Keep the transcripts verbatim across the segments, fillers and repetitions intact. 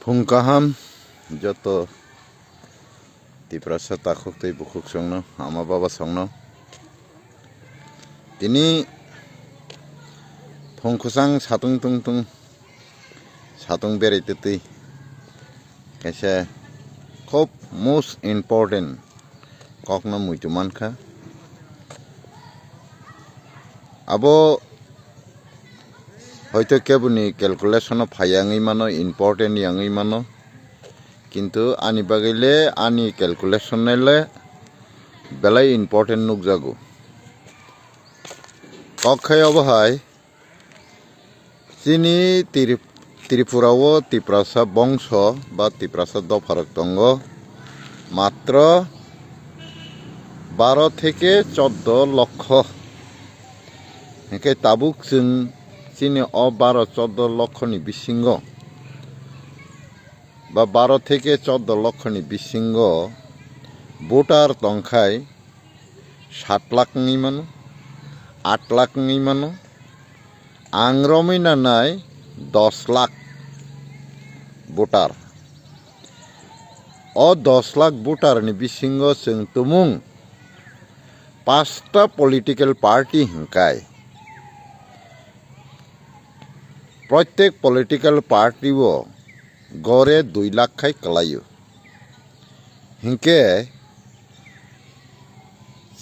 Phung kaham joto Tiprasa takhuk tei bukhuk songno, ama baba songno. Tini phung khusang satung tung tung, satung berai twtwi kaisa khub most important kokno muitu mankha. Abo hoito keboni calculation o phai yangwi mano, important yangwi mano, kintu ani bagwi le, ani calculation le belai important nukjago. Kok khai obo hai, chini Tri-, Tripura o Tiprasa bongso ba Tiprasa dopharok tongo, matro baro theke choddo lokho. Hinkhe tabuk chwng chini o baro choddo lokhoni bisingo ba baro theke choddo lokhoni bisingo voter tongkhai sat lakh wngwi mano, aat lakh wngwi mano. Ang romwi nanai dos lakh voter. O dos lakh voter ni bisingo chwng tumung pasta political party hinkai. Protek political party o gore dui lakh khai kwlaio. Hinkhe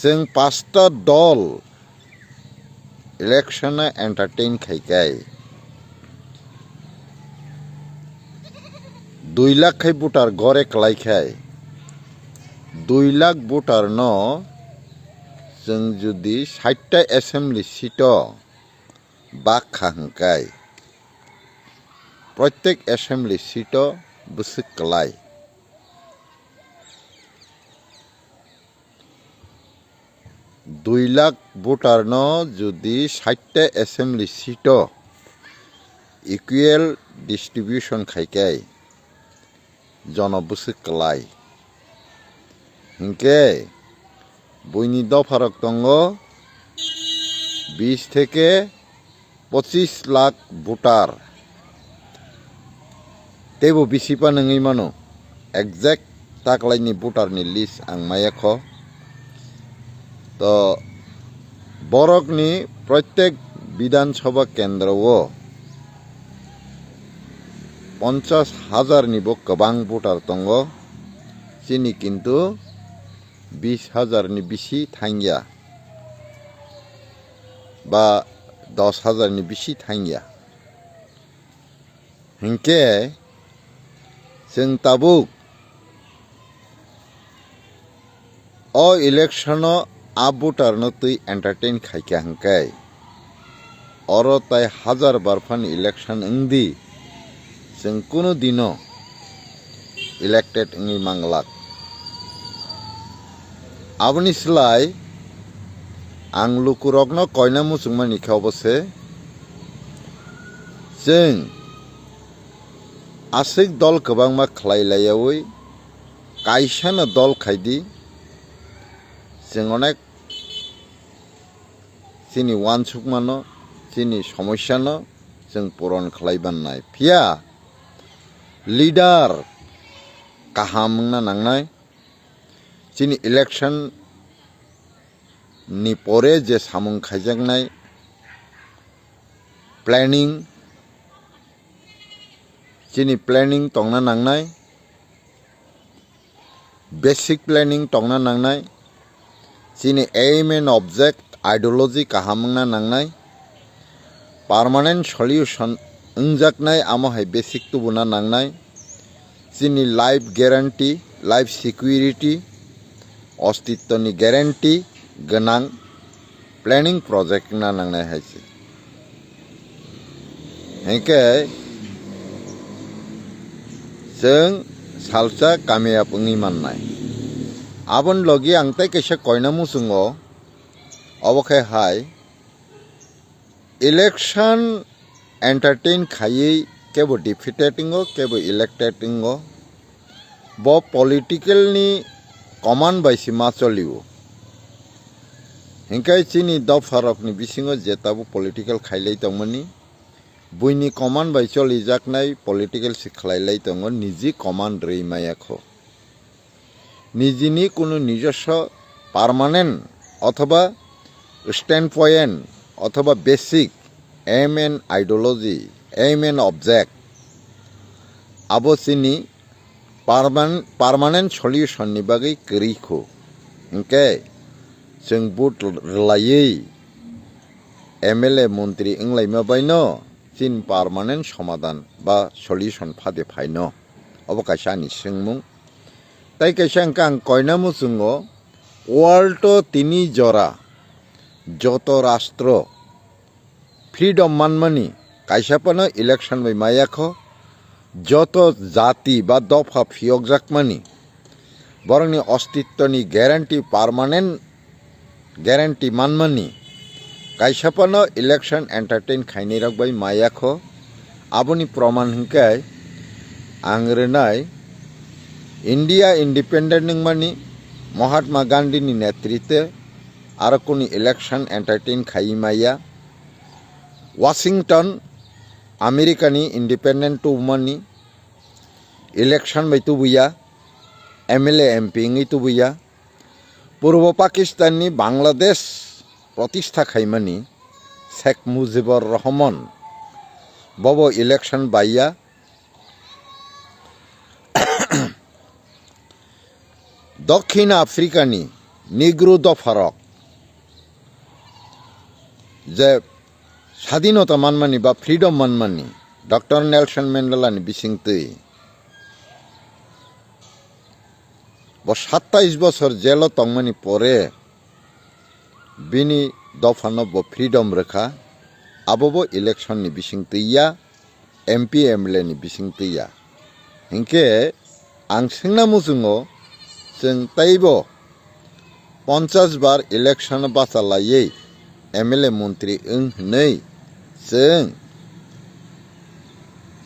chwng pasta dol election o entertain khai khai dui lakh khai voter gore kwlai khai dui lakh voter no chwng jodi sait ta assembly seat o bak kha hwnkhe, protek assembly seat o bwswk kwlai. Dui lakh voter no jodi sait ta assembly seat o equal distribution khai khe, jono bwswk kwlai. Hinkhe buini dopharok tongo bis theke pochis lakh voter. Teibo bisi pa nungwi mano. Exact taklaini voter ni list ang maya kho. To borokni protek Bidhan Sabha kendro o ponchas hajar ni bo kwbang voter tongo, chini kintu bis hajar ni bisi thangya ba dos hajar ni bisi thangya. Hinkhe chwng tabuk o election o a voter no twi entertain khaikha hinkhe, oro tai hajar bar phan election wngdi, chwng kunu dino elected wngwi manglak. Aboni slai ang lukurokno koina muchungmani khe obo se, chwng aswk dol kwbangma khlai laiyaui kaisano dol khaidi, chwng onek chini uansukmano, chini somosyano chwng puron khlai mannai. Phiya leader kaham wngna nangnai, chini election ni pore je samung khaijaknai planning, chini planning tongna nangnai, basic planning tongna nangnai, chini aim and object, ideology kaham wngna nangnai, permanent solution wngjaknai, amo hai basic tubuna nangnai, chini life guarantee, life security, ostitwni guarantee gwnang planning project wngna nangnai hai se. Hinkhe chwng salsa kamiyab wngwi mannai. Aboni logi ang tei kaisa koina muchungo, obo khe hai election entertain khaiwi kebo defeated wngo, kebo elected wngo. Bo political ni command bai se ma cholio. Hinkhe chini dopharokni bisingo je tabuk political khailai tongmani, Buini command bai cholijaknai political se khlailai tongo, niji command rwi maya kho. Nijini kunu nijoswo permanent othoba standpoint othoba basic aim and ideology, aim and object, abo chini perman-, permanent solution ni bagwi kwrwi kho. Hinkhe chwng vote rwlaiwi M L A montri wnglaima baino chini permanent somadan ba solution phade phaino? Obo kaisa ani swngmung. Tai kaisa hwnkhe ang koina muchungo, world o tini jora joto rastro freedom manmani, kaisa phano election bai maya kho, joto jati ba dopha phiyokjakmani, borokni ostitwni guarantee, permanent guarantee manmani, kaisa phano election entertain khainai rok bai maya kho. Aboni proman hinkhe ang rwnai, India independent wngmani Mahatma Gandhi ni netritwe aro kunu election entertain khaiwi maya. Washington, America ni independent tubumani election bai tubuya, M L A M P wngwi tubuya. Purbo Pakistan ni Bangladesh protistha khaimani Sheikh Mujibur Rahman bobo election baiya. Dokhin Africa ni Negro dopharok je sadinota manmani ba freedom manmani Doctor Nelson Mandela ni bisingtwi bo sattais bosor jelo tongmani pore bini dophano bo freedom rwkha, abo bo election ni bisingtwi ya, M P M L A ni bisingtwi ya. Hinkhe ang swngna muchungo, chwng teibo ponchash bar election bacha laiwi M L A montri wng hwnwi chwng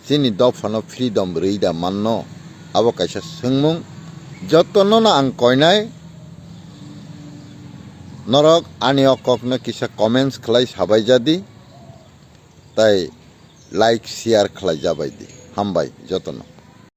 chini dophano freedom rwi da manno? Abo kaisa swngmung. Jotono no ang koinai, norok ani o kokno kisa comments khlai sabai jadi, tai like, share khlai jabai di. Hambai jotono.